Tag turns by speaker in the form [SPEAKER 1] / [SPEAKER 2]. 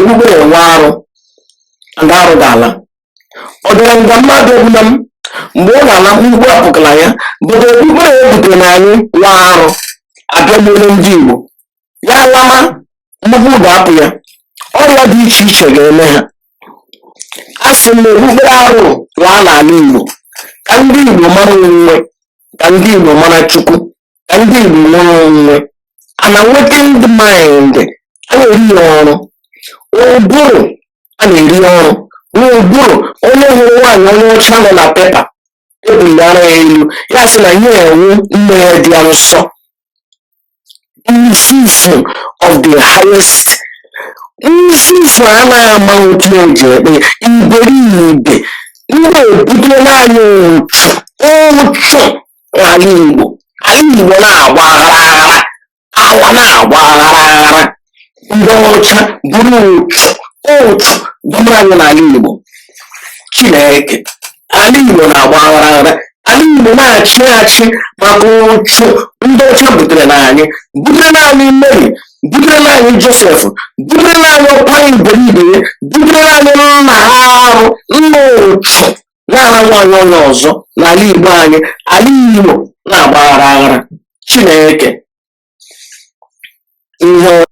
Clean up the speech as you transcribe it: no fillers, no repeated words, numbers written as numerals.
[SPEAKER 1] Okpukpere nwe arụ and arụ ga-ala. Ọ dịrị nga mmadụ ọbụla m mgbe ọ na-ala mgbu apụkala ya, but okpukpere e butere na anyị nwa arụ abịagbuola ndị Igbo. Ya lama, mgbugbu ga-apụ ya, ọrịa dị iche iche ga-eme ha. A sị m na okpukpere arụ laa n'ala Igbo, ka ndị Igbo mara onwe, ka ndị Igbo mara Chukwu, ka ndị Igbo nwere onwe. An awakened mind a na-eri ya ọrụ, ụbụrụ a na-eri ọrụ n'ụbụrụ. Onye hụrụ nwaanyị onye ọcha nọ na pepa ebuli ara ya elu, ya sị na ihe ewu nne ya dị ya nsọ. Nzuzu of the highest nzuzu a na-ama otu eji ekpe iberibe. Ndị ebutere naanị ụchụ ụchụ n'ala Igbo. Ala Igbo na-agba aghara aghara, ala na-agba aghara aghara. Ndị ọcha buru ụchụ ụchụ dọmara anyị n'ala Igbo. Chineke, ala Igbo na-agba aghara aghara, ala Igbo na-achị achị maka ụchụ ndị ọcha butere na anyị, butere na anyị Mary, butere na anyị Joseph, butere na anyị ọkpara iberibe ya, butere na anyị nna ha arụ, nna ụchụ na-ara nwaanyị onye ọzọ n'ala Igbo anyị. Ala Igbo na-agba aghara aghara. Chineke, ihe